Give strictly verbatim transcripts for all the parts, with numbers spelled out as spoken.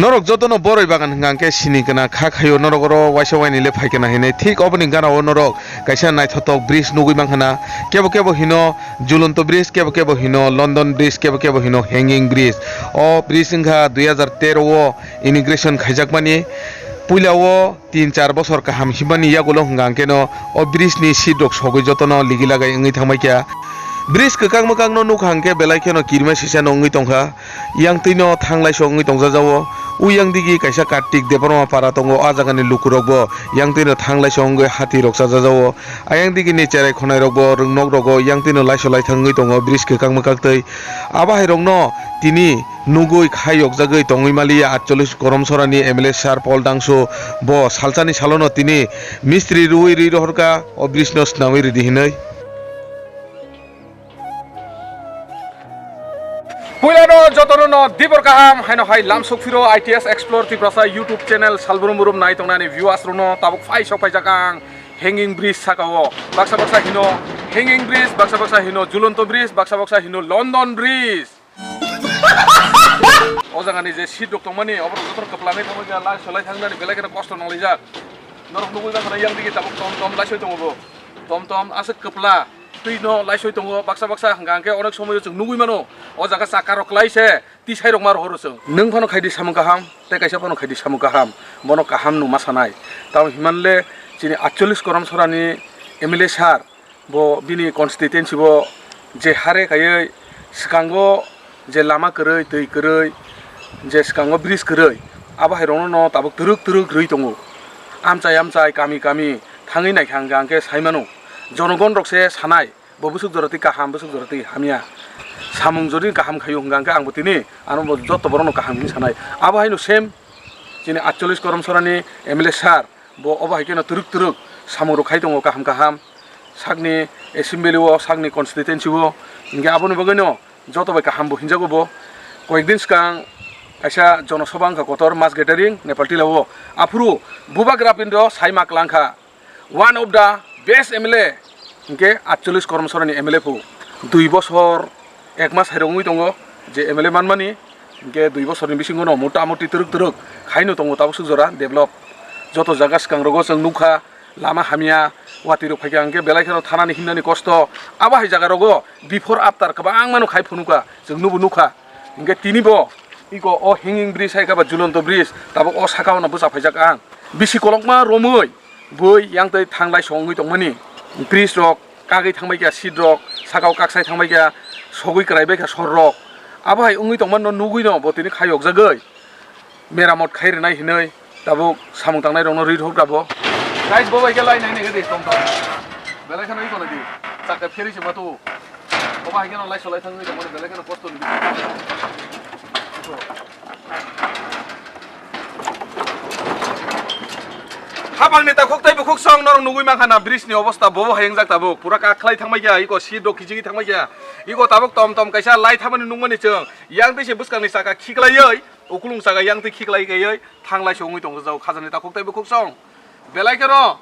Norok jotono boroi bagan hwnka hwnkhe sini kana kha khaio, norok oro waisa waini le phai kana hinwi. Thik oboni gana o norok kaisa naithothok bridge nugwi mankha na, kebo kebo hino jhulonto bridge, kebo kebo hino London bridge, kebo kebo hino hanging bridge. O bridge wngkha dui hazar tero o inauguration khaijakmani. Puila o tin char bosor kaham himani yagulo hwnka hwnkhe no o bridge ni seat rok sogwi jotono ligi lagai wngwi thangbai kha. Bridge kwkang mwkang no nukha hwnkhe belai kheno kirima sisa no wngwi tongkha. Yang twi no thanglai so wngwi tongjajago. Uyang digi kaisa Kartik Debbarma para tongo, a jaga ni lukurok bo yang twi no thanglai so wngwi hati rok chajajago. Ayang digi ni cherai khonai rok bo rwngnok rogo yang twi no laiso laithang wngwi tongo bridge kwkang mwkang twi. Abo hai rok no tini nugwi khai yokjagwi tongwi maliya atchollish Koromsorani M L A sir Paul Dangsu. Bo salsani salono tini mistri rwui rwi rohorkha o bridge no swnamwi rwdi hinwi. Puilano jotono no dibor kaham, haino hai lam sokphiro I T S Explore Tiprasa YouTube channel salbrum brum nai tongnani viewers rokno tabuk phai sok phaijak ang hanging bridge saka o. Baksa baksa hino hanging bridge, baksa baksa hino jhulonto bridge, baksa baksa hino London bridge. O jaga ni je seat rok tongmani, oborok jotono kwplangwi thangwi kha, lai solai thangnani belai kheno kosto nanglaijak. Norok nugwi mankha na yang digi tabuk tom tom laisoi tongo bo. Tom tom aswk kwpla twi no laisoi tongo, baksa baksa hwnka hwnkhe onek somoio chwng nugwi mano. O jaga chakka rok kwlai se tisai rok ma rohoro chwng. Nwng phano khaidi samung kaham, tei kaisa phano khaidi samung kaham, bono kaham numa sanai. Tamo himanle chini atchollish Koromsorani M L A sir, bo bini constituency bo je hare kaiwi swkango je lama kwrwi, twi kwrwi, je swkango bridge kwrwi, abo hai rokno no tabuk twrwk twrwk rwi tongo. Amchai amchai, kami kami thangwi naikha hwnka hwnkhe sai mano. Jonogon rok se sanai, bo bwswk jora twi kaham, bwswk jora twi hamya. Samung jodi kaham khaio hwnka hwnkhe ang bo tini ano bo joto borok no kaham hinwi sanai. Abo haino same chini atchollish Koromsorani M L A sir, bo obo hai kheno twrwk twrwk samung rok khai tongo kaham kaham, sakni assembly o, sakni constituency o. Hinkhe aboni bagwino joto bai kaham bo hinjago bo. Koyekdin swkang kaisa jonosabha wngkha kotor mass gathering Nepal tila o. Aphuru Bubagra Pindo sai ma kwlangkha, one of the best M L A, hinkhe atchollish Koromsorani M L A phu. Dui bosor ek mas hai rok wngwi tongo je M L A manmani, hinkhe dui bosorni bisingo no mota moti twrwk twrwk khaino tongo tabuk swk jora develop. Joto jaga swkang rogo chwng nukha, lama hamya, watwi rok phaikha hwnkhe belai kheno thanani himnani kosto. Abo hai jaga rogo before after kwbangma no khai phunukha, chwng nubo nukha. Hinkhe tini bo iko o hanging bridge hai khe ba jhulonto bridge tabuk o saka o no bwsa phaijak ang. Bisi kolokma romwi bui yang twi thanglai so wngwi tongmani. Bridge rok kagwi thangbai kha, seat rok saka o kaksai thangbai kha, sogwi kwlaibai kha sor rok. Abo hai wngwi tongmano nugwi no bo tini khai yokjagwi meramot khai rwnai hinwi tabuk samung tangnai rokno rwi rwkha bo. Guys, bo bai khe lai nai nai di tom tom. Belai kheno iko nai di. Chakka pheri se ma tu. Bo bai kheno lai solai thangwi tongmani belai kheno kosto ni. Habangni takhuk tei bukhuk song norok nugwi mankha na bridge ni obosta bobo hai wngjak tabuk. Pura kakhlai thangbai kha, iko seat rok kichigwi thangbai kha. Iko tabuk tom tom kaisa lai thamani nukmani chwng. Yang twi se bwskangni chakka khiklaiwi, ukulung chakka yang twi khiklai kaiwi thanglai se wngwi tongjak khajani takhuk tei bukhuk song. Belai kheno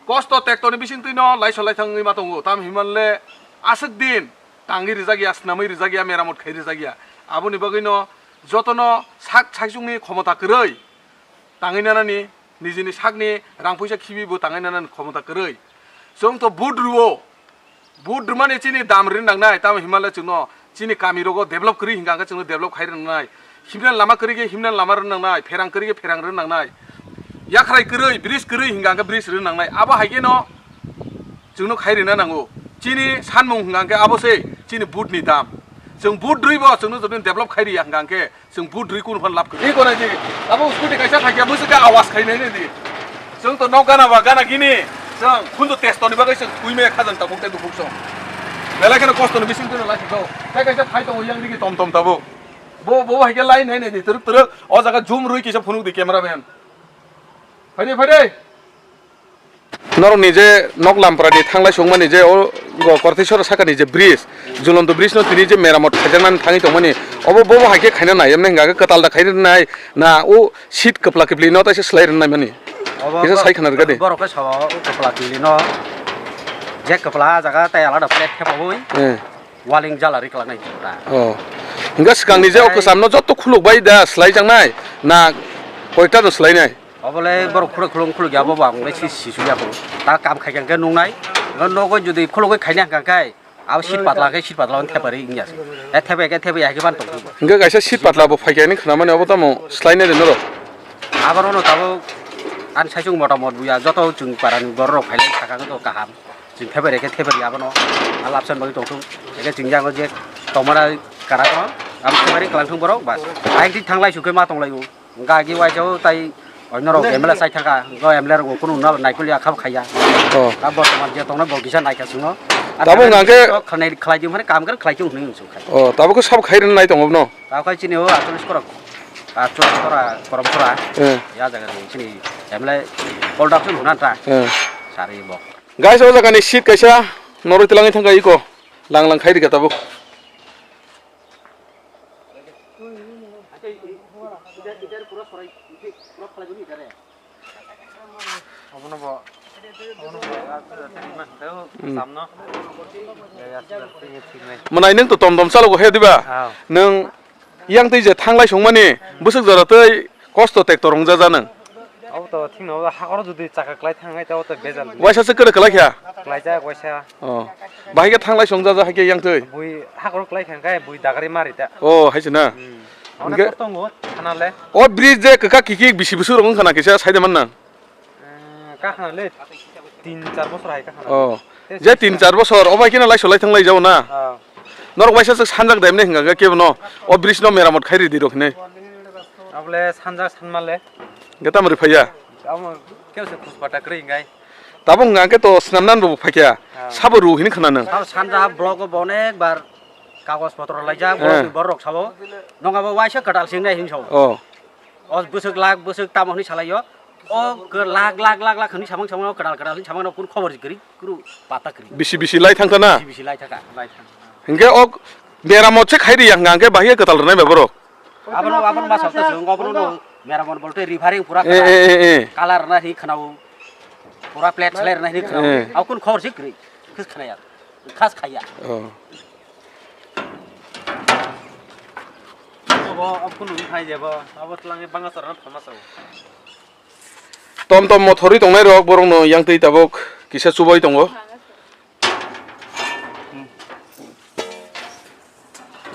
kosto tektoni bisingtwi no lai solai thangwi ma tongo. Tam himanle aswk din tangwi rijak ya, swnamwi rijak ya, meramot khai rijak ya. Aboni bagwi no jotono sak saichungni khomota kwrwi tangwi nanani, nijini sakni rang puisa khibi bo tangwi nanani khomota kwrwi. Chwng to vote rwo, vote rwmani chini dam rin nangnai, tamo hinmale chwngno chini kami rogo develop kwrwi hinka hwnkhe chwngno develop khai rwnai. Himnani lama kwrwi khe himnani lama rwn nangnai, pherang kwrwi khe pherang rwn nangnai. Yakhrai kwrwi, bridge kwrwi hinka hwnkhe bridge rwn nangnai. Abo hai kheno chwngno khai rwna nango. Chini sanmung hwnka hwnkhe abo se chini vote ni dam. Chwng vote rwi bo chwngno jodi develop khai riya hwnka hwnkhe chwng vote rwi kunu phan lab kwrwi. Iko nai di, abo scooty kaisa thakya bwswk khe awas khai nai di. Chwng to nok gana ba gana gini, chwng khundu testo ni bagwi chwng twi maya khajang tabuk tei bukhuk song. Belai kheno kosto ni bising twi no lai thok. Tei kaisa thai tongo yang digi tom tom tabuk. Bo, bo hai khe lai nai nai di, twrwk twrwk. O jaga zoom rwi kisa phunuk di camera man. Phai di, phai di. Norokni je nok Lamprani thanglai songmani je o go Korteswra sakani je bridge, Jhulonto bridge no tini je meramot khaijaknani thangwi tongmani, obo bobo hai khe khaina nai, emne hwnkha khe kwtal da khaina nai, na o seat kwpla kwplino taisa swlai rwna nai mani? Obo kisa bo-, sai khna rwkha di. Borok khe sao o kwpla kwplino, je kwpla ah jaga tei alada plate khe paui. Eh. Waling jala ri kwlak nai ta. Oh. Hingke swkangni je o kwchamno joto khuluk bai da swlai jaknai, na koita no swlainai? Obole borok khuluk khuluk khuluk ya, bo bo ang le si si su ya bo. Ta kam khai khe nungnai. Nogo jodi khuluk khai kha khe, abo sit patla khe sit patla on thepari ingya se. E thepe khe thepe ya khe ban tong. Hingke kaisa sit patla bo phai khe ni khna mani obo tamo swlainai de norok. Aboro no tabuk an sai chung mota mot buya joto chung parani borok phai lai thaka to kaham. Chwng thepai reke thepai abono, a lapsan bagwi tongthung. Eke chwng jang o je tongmana kara kono, abo thepai rek kwlangthung borok, bas. Ayang thik thanglai sukhe ma tonglaio. Hwnkhe agi waisa o tai oino rok M L A sai thangkha, o M L A rok kunu nal naikol ya khab khaiya. Oh. A bortoman je tongnai bo kisa naikha chwngno. Tabuk hwnkhe khanai khlai di mane kam kar khlai chung hwnwi chwng khai. Oh, tabuk khe sabo khai rwnai tongo bono? Tabuk khai chini o atolish korok, atolish kora, korom kora. Eh. Ya jaga ni chini M L A call dak chwng hwnanta. Eh. Sari bo. Guys, o jaga ni seat kaisa noroi twlangwi thangkha iko. Lang lang khai rikha tabuk. Abono bo, abono bo, hmm, samno. Mwnai nwng to tom tom chalogo he diba? Ah. Nwng Yang twi je thanglai songmani bwswk jora twi kosto tekto rwngjaja nwng. Abo to thikno hakoro jodi chaka kwlai thangnai tabo to bejal. Waisa se kwrwi kwlai kha? Kwlaijak waisa. Oh. Bahai khe thanglai songjaja hai khe yang twi? Bui hakoro kwlai kha khe bui dagari mari ta. Oh, hai se na. Hmm. Hwnkhe tongo thana le. O bridge je kwkak kiki bisi bwswk rok wngkha na kisa sai de man nang. Eh, kakhana le tin char bosor hai kakhana. Oh. Je tin char bosor, obo hai khe no lai solai thang lai jao na. Ah. Norok waisa swk sanjak dai mani hwnka khe kebo no, o bridge no meramot khai ridi rok hinui. Abole sanjak sanma le. Hwnkhe tamo ri phaiya? Amo kebo se khuspata kwrwi hingai. Tabuk hwnka khe to swnam nan bo phaikya. Ah. Sabo ru hini khna nang. Sabo sanja block o bo onek bar kagoj potro laijak, eh, borok rok sabo. Nong abo waisa kwtal sing nai hin sabo. Oh. O bwswk lak, bwswk tamo hwnwi salaio. O kw-, lak, lak, lak, lak hwnwi samang, samang, o kwdal, kwdal hwnwi samang, o kunu khobor kwrwi, kunu pata kwrwi. Bisi, bisi lai thangkha na? Bisi, bisi lai thangkha, lai thangkha. Hwnkhe o meramot se khai ri ya hwnkha, hwnkhe bahai kwtal rwnai ba borok? Abono, abono ma sabta se, wngkha abono no meramot bolte repairing pura eh, kwrwi. Eh, eh, eh. Colour rwna hwnwi khwnao. Pura plate salai rwna hwnwi khwnao. Eh. Abo kunu khobor se kwrwi, khwsa khwnaya. Khas khaiya. Oh. Abo, abo kunu khai jebo, abo twlangwi bangma chwrano phalma sao. Tom tom mothorwi tongnai rok borok no yang twi tabuk kisa chubai tongo.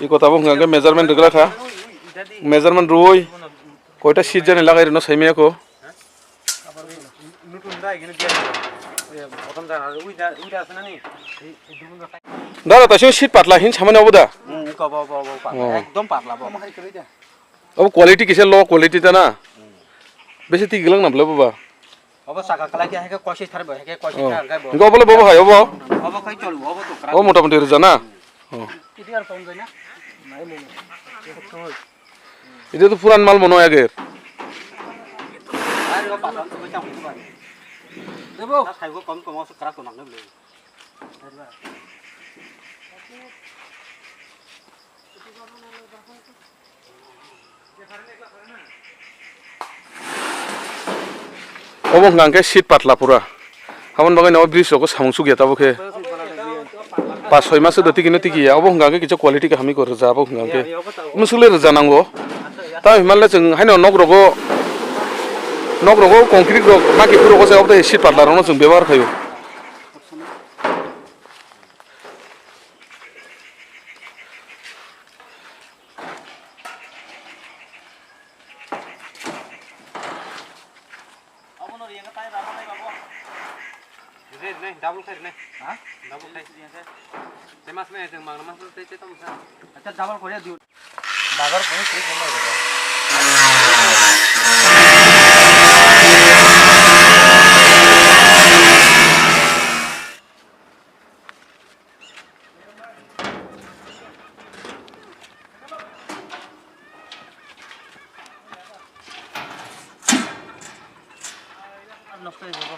Iko tabuk hwnkha khe measurement rwgwlak kha. Measurement rwui koita seat jani lagai rwno saimaya kho. Dara, taising seat patla hin samani obo da? Hmm, iko bo, bo, bo, patla. Oh. Ekdom patla bo. Obo quality kisa low quality ta na? Hmm. Besi twi gwlak na bwlai bo ba? Obo saka kwlai khe, hai khe koisai thar bo, hai khe koisai thar bo. Hwnkhe obo le bobo hai obo? Obo khai chol, obo to kwrak. Obo motamoti rwja na? Hmm. Oh. Idi to puran mal mono ager. Debo. Saibo kom kom oso kwrak to nangnai bwle. Obo hwnkha hwnkhe seat patla pura. Aboni bagwi no bridge rogo samung sukya tabuk khe. Pas soi mas do tiki no tiki ya. Obo hwnkha hwnkhe kisa quality kaham iko rwja abo hwnkha hwnkhe. Musuk le rwja nango. Tamo hinmale chwng haino nok rogo, nok rogo concrete rok maki phuru rogo se obo tei seat patla rokno chwng bebohar khaio. Abono riyang ka tai rama nai babo. Rine, rine, double khai rine. Ha? Double khai. Te mas me, te mang mas te, te tong sa. Acha double kore diu. Bagar kore kore kore.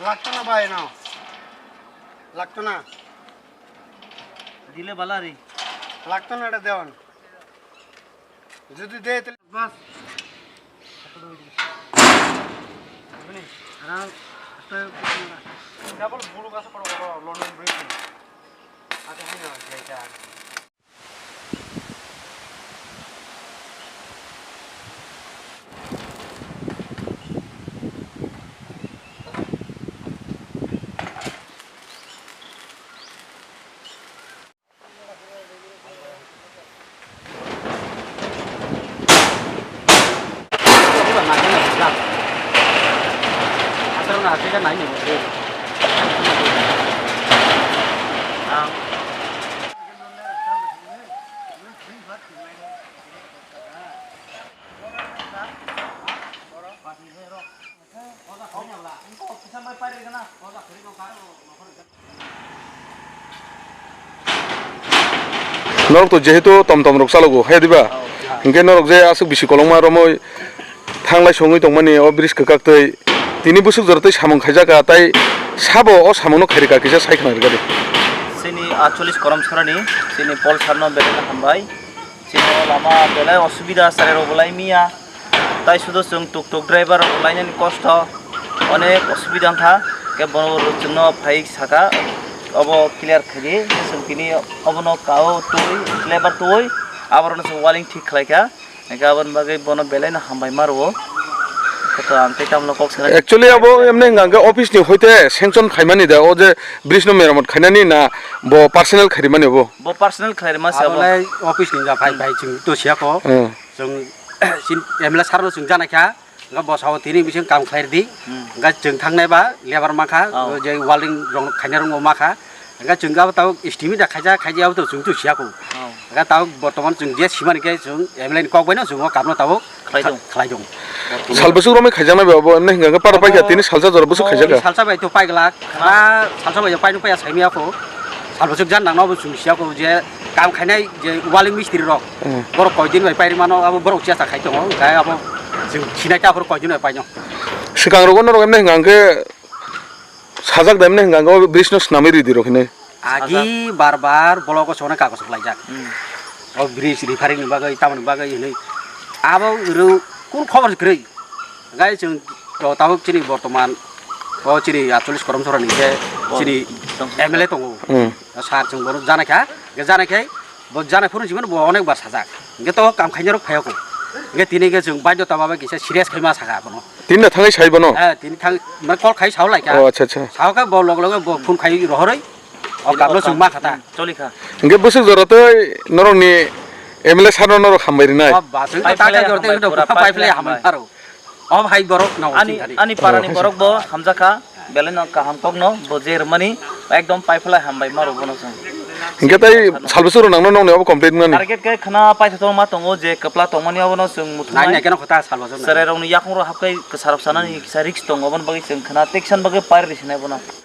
Lagto na bai no? Lagto na? Dile bala ri. Lagto na re deon. Jodi de, tole bas. Double bulu gasa koro koro London Bridge. Ate hai na, jai jai. Norok to jehetu tom tom rok chalogo, hai diba? Oh, ya. Hinkhe norok je aswk bisi kolokma romwi thanglai songwi tongmani o bridge kwkak twi tini bwswk jora twi samung khaijak kha, tai sabo o samungno khairika kisa sai khna rwgadi. Chini atchollish Korom Sorani, chini Paul sir no belai no hambai. Chini o lama belai osubida, chwrai rok bo lai miya. Tai sudo chwng tuk tuk driver rok lainani kosto, onek osubida wngkha. Khe bono chwngno phai saka, obo clear khaidi, chwng tini obono kao twi, lebar twi, aborokno chwng walling thik khlaikha. Hingkhe aboni bagwi bono belai no hambai ma rwo. Khe to ang tei tamno kok sana. Actually, abo emne hwnka hwnkhe office ni hoite sanction khaimani da, o je bridge no meramot khainani na bo personal khairimani obo? Bo personal khlairima se abo. Abolai office ni ja phai phai chwng to siya ko. Hmm. Chwng sin M L A sir no chwng jana kha. Nga bo sao tini bising kam khlai di. Hmm. Nga chwng thangnai ba lebar mankha. Oh. Je welding rong khaina rong makha. Nga chwng ga tao estimate da khaija khaija to chwng to siya ko. Oh. Nga tao bortoman chwng je simani khe chwng M L A ni kok bai no chwng o kam no tao khlai dong. Khlai dong. Sal bwswk romwi khaijaknai ba bo, emne hwnkha khe para paikha, tini salsa jora bwswk khaijak kha. Salsa bai to paigwlak. Na salsa bai paino paya saimya ko. Sal bwswk jan nangno bo chwng siya ko je kam khainai je walling mistri rok. Hmm. Borok koi din bai pairi mano, abo borok chesta khai tongo. Hwnkhe abo chwng sinai ta borok koi din bai paino. Swkang rogo norok emne hwnkha khe sajak da emne hwnkha khe o bridge no swnamwi ridi rok hinwi. Agi bar bar blogo songna kagoj khlaijak. Hmm. O bridge repairing ni bagwi, tamoni bagwi hinwi. Abo rw kun khobor kwrwi. Gai chwng to tabuk chini bortoman o chini atchollish Korom Sorani khe chini M L A tongo. Hmm. Sir chwng bono janai kha, khe janai khe bo janai phuru simi bo onek bar sajak. Hingke to kam khaina rok phaiya ko. Hingke tini khe chwng baidhota babai kisa serious khaima sakha bono. Tini na thangwi sai bono? Eh, tini thang, mane call khai sao lai kha. Oh, acha, acha. Sao khe bo log log bo phone khai rohoroi. O kamno chwng ma kha ta. Choli kha. Hingke bwswk jora tei norokni M L A sir no norok hambai rinai. O ba, chwng ta khe jora tei pai phlai hambai aro. O hai borok no ani, ani parani borok bo hamjakha, belai no kaham kok no bo je rwmani ekdom pai phlai hambai maro bono chwng. Hingke tei sal bwswk rok nangno nongni obo complete wngmani? Target khe khna paithathok ma tongo je kwpla tongmani obono chwng muthungmani. Nai nai khe no khota sal bwswk nai. Chwrai rokni yakung rok hapkhai kwsa rok sanani kisa risk tongo, oboni bagwi chwng khna teksan bagwi pairi sinai bono.